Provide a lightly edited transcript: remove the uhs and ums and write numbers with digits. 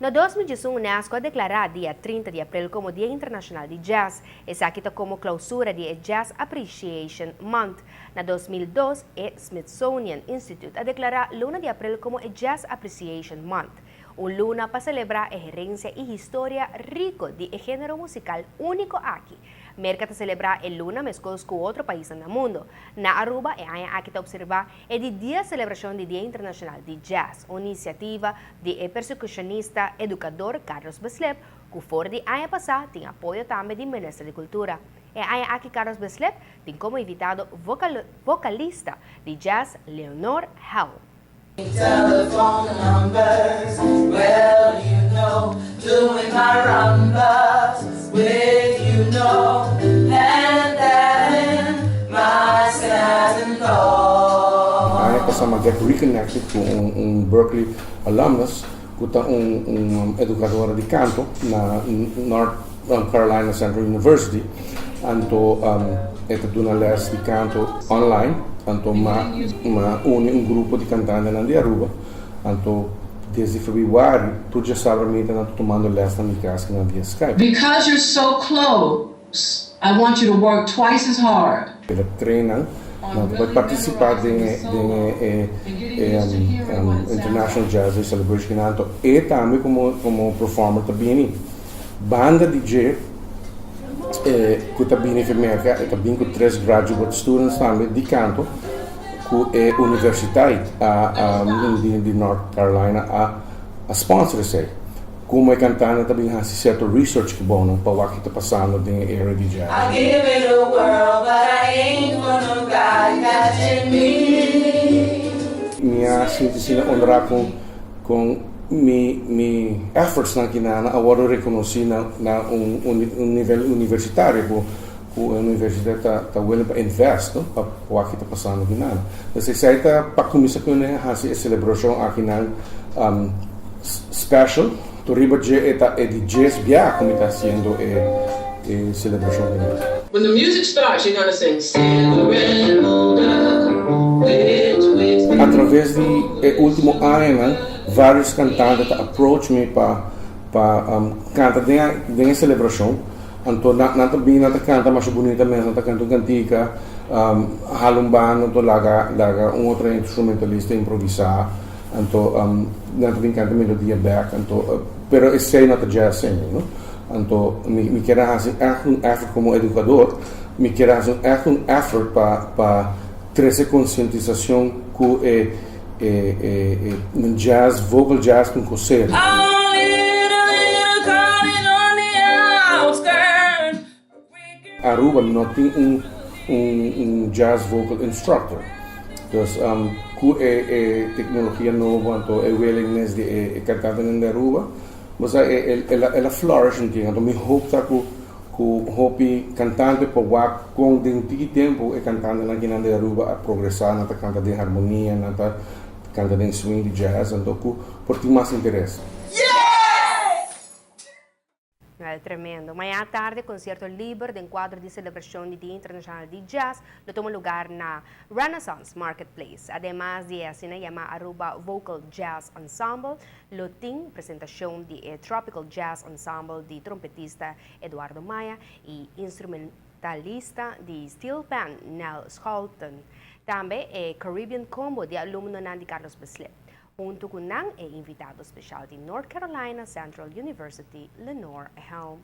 Na 2011 UNESCO a declara dia 30 di april como Dia Internacional di Jazz. Esaki ta como clausura di Jazz Appreciation Month. Na 2002, e Smithsonian Institute a declara luna di april como e Jazz Appreciation Month. Un luna pa celebra e herencia y historia rico di e genero musical unico aki. Merca ta celebra e luna mescos cu otro paisnan na mundo. Na Aruba, e aña aki ta observa e di 10 celebracion di Dia Internacional di Jazz, un iniciativa di e percusionista educador Carlos Bislip, cu for di aña pasa tin apoyo tambe di Minister di Cultura. E aña aki Carlos Bislip tin como invitado vocalista di jazz Leonor Helm. Telephone numbers, well, doing my rumbas with and then my sad thought. Aña pasa m'a get reconnected cu un Berklee alumnus cu ta un educador di canto na North Carolina Central University. Anto e ta duna les di canto online. Anto m'a uni un grupo di cantantenan di Aruba. Anto desde februari tur diasabra mi ta tumando les na mi cas na via Skype. Because you're so close, I want you to work twice as hard. El a train nan pa participa den International Jazz Day Celebration, anto e tambe como performer ta bini. Banda di dje, cu ta bini di Merca, e ta bini cu tres graduate students tambe di canto, cu e universidad di North Carolina a sponsor esey. Como e cantante tambe haci cierto research cu bon pa loke ta pasando den area di jazz. I give it a whirl, but I ain't gonna guy catching me. Mi a sinti asina honra cu mi efforts na aki nan a wordo reconoci na un nivel universitario, cu e universidad ta willing pa invest, no? Pa loke ta pasando aki nan. Anto, esey ta pa cuminsa cu e celebracion aki nan special. Tur riba e ta e di 10 bia cu mi ta haciendo e celebracion aki nan. When the music starts, you're gonna sing Cigarette Holder, A traves di e ultimo aña, varios cantante ta approach me pa canta den celebracion. Anto nan ta bin, nan ta canta mas bunita mes, nan ta canta un cantica, hala un banda, anto laga un otro instrumentalista improvisa, anto nan ta bin canta melodia back, anto pero esey no ta jazz singing, no? Anto mi kier haci echt un effort como educador, mi kier haci echt un effort pa trece concientisacion cu e jazz, vocal jazz cu serio. A little, little cottage on the outskirts. Aruba no tin un jazz vocal instructor. Dus cu e tecnologia nobo, anto e willingness di e cantante di Aruba, mas el a flourish anto. Anto mi hope ta cu hopi cantante por wak cu den tiki tempo e cantante nan aki di Aruba a progresa, nan ta canta den harmonia, nan ta canta den swing di jazz, anto cu por tin mas interes. Well, tremendo. Mañan atardi, concierto liber den cuadro di celebracion di Dia Internacional di Jazz, lo tuma luga na Renaissance Marketplace. Ademas di asina yama Aruba Vocal Jazz Ensemble, lo tin presentacion di Tropical Jazz Ensemble di trompetista Eduardo Maya y instrumentalista di steel pan Nel Scholten. Tambe e Caribbean Combo di alumno di Carlos Bislip. Hunto cu nan e invitado special di North Carolina Central University, Lenore Helm.